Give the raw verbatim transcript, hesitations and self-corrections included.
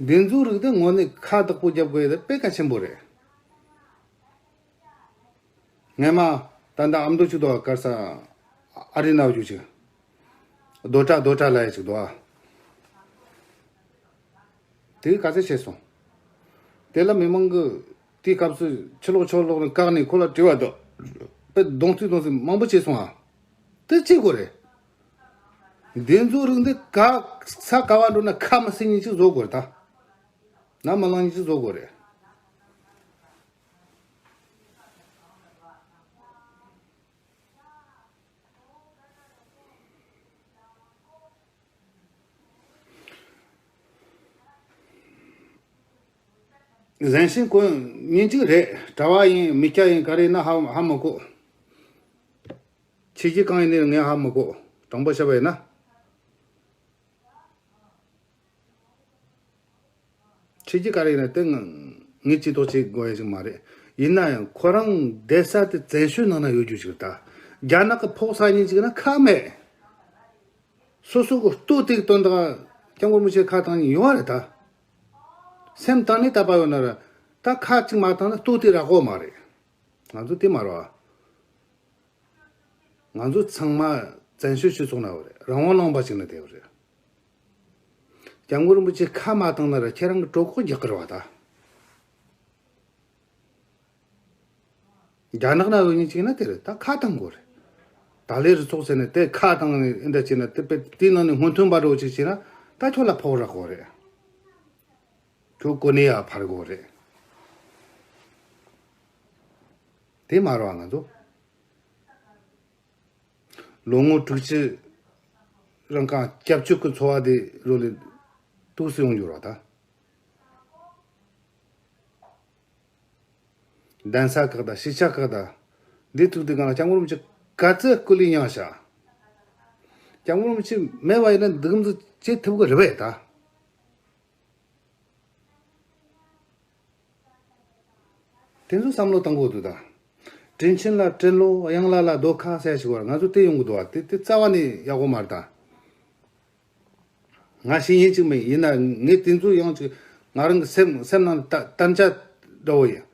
འདི་ཚོའི་རིགས་དེ་དངོས་གནས་ཁ་བདག་པོ་རྒྱབ་དགོས་ཡ་དེ་དཔེ་གལ་ཆེན་པོ་རེད། ངས་མ་ད་ལྟ་ཨ་མདོ་ཅིག་འདུག་ག་གར་ས་ཨ་རི་ན་བརྒྱུད་ཅིག་རྡོ་བྲག་རྡོ་བྲག་ལ་ཡ་ཅིག་འདུག་ག་དེ་ག་ཚོད་བྱས་སོང་། དེ་ལ་མི་མང་གི་དེའི་སྐབས་སུ་ཕྱི་ལོགས་ཕྱོགས་ལོགས་ནས་བཀག་ནས་ཁོ་ལ་དྲི་བ་དང་དཔེ་གདོང་ཚིག་གདོང་ཚིག་མང་པོ་བྱས་སོང་ཨ། དེ་ཅི་དགོས་རེད། འདི་ཚོའི་རིགས་འདི་ག་ས་ག་བ་འགྲོ་ན་ཁ་མི་སྲིད་མཁན་ཅིག་བཟོ་དགོས་རེད་ད། ནམ་མ་ལངས་མཁན་ཅིག་བཟོ་དགོས་རེད། གཟན་ཤིང་གོན་ཉིན་གཅིག་རེད། གྲྭ་བ་ཡིན་མི་སྐྱ་ཡིན་ག་རེ་ཡིན་ན་ཧ་ཧ་མི་གོ། ཆོས་བརྒྱུད་གང་ཡིན་ནའི་ངས་ཧ་མི་གོ། དྲང་པོ་བཤད་པ་ཡིན་ན། ཆོས་བརྒྱུད་ག་རེ་ཡིན་ན་དེ་ང་ངས་ཅི་ཐོག་བྱེད་དགོས་ཡ་ཞིག་མ་རེད། ཡིན་ན་ཡང་ཁོ་རང་བསྡད་ས་དེ་བཙན་བྱོལ་ནང་ན་ཡོད་རྒྱུ་ཞིག་རེད་ད། རྒྱ་ནག་གི་ཕོགས་ས་ཉིན་ཅིག་ན་ཁ་མེད། སོ་སོ་གི་ལྟོ་དེ་གི་དོན་དག་སྐྱབས་མགོན་རིན་པོ་ཆེ་ཁ་བཏང་ཉིན་ཡོང་བ་རེད་ད། སེམས་གཏིང་ནས་དད་པ་ཡོད་ན་ར་ད་ཁ་གཅིག་མ་བཏང་ན་ལྟོ་དེ་རག་གོ་མ་རེད། ང་ཚོ་དེ་མ་རེད་བ། ང་ཚོ་ཚང་མ་བཙན་བྱོལ་སྤྱི་ཚོགས་ན་ཡོད་རེད། རང་དབང་ལུང་པ་ཞིག་ན་བསྡད་ཡོད་རེད། སྐྱབས་མགོན་རིན་པོ་ཆེ་ཁ་མ་བཏང་ན་ར་ཁྱེད་རང་གི་གྲོད་ཁོག་རྒྱག་གི་རེད་བ་ད། རྒྱ་ནག་ན་ཡོད་ཉིན་ཅིག་ན་དེ་རེད་ད། ཁ་བཏང་དགོས་རེད། ད་ལོའི་རུ་ཚོགས་ཟེར་ནས་དེ་ཁ་བཏང་ནས་ཨེ་འདྲ་བྱས་ན་དེ་དཔེ་དེའི་ནང་ནས་སྔོན་ཐོན་པ་འདྲ་བོ་ཅིག་བྱས་ན་ད་ཁྱོད་ལ་ཕོགས་རག་གོ་རེད། ཁྱོད་གོ་གནས་ཡ་འཕར་གོ་རེད། དེ་མ་རེད་བ་ང་ཚོ། ལོ་ངོ་དྲུག་ཅུ་རིང་གང་སྐྱབས་བཅོལ་གྱི་འཚོ་བ་དེ་རོ་ལས་ཏོག་ཙམ་ཡོང་རྒྱུ་རེད་ད། གདན་ས་ཁག་དང་ཤེས་བྱ་ཁག་དང་འདི་ཐུག་དུས་གང་ལ་སྐྱབས་མགོན་རིན་པོ་ཆེ་ག་ཚོད་སྐུ་ལུས་མྱངས་ཤག་སྐྱབས་མགོན་རིན་པོ་ཆེ་མེད་པ་ཡིན་ན་འདུག་འཛུགས་བྱེད་ཐུབ་ཀྱི་རེད་པས་ད། དེ་ཚོ་བསམ་བློ་གཏོང་དགོས་འདུག་ད། དྲིན་ཆེན་ལ་དྲིན་ལོ། གཡང་ལ་ལ་རྡོ་ཁ་ཟེར་ཞིག་བར་ང་ཚོ་དེ་ཡོང་གི་འདུག་བ། དེ་དེ་རྩ་བ་ནས་ཡག་པོ་མ་རེད་ད། ང་ཤེས་ཡིན་གཅིག་མིན་ཡིན་ན་ངས་དེ་ཚོ་ཡང་གཅིག་ང་རང་གི་སེམས་སེམས་ནང་ད་དམ་བཅའ་འདྲ་བོ་ཡིན།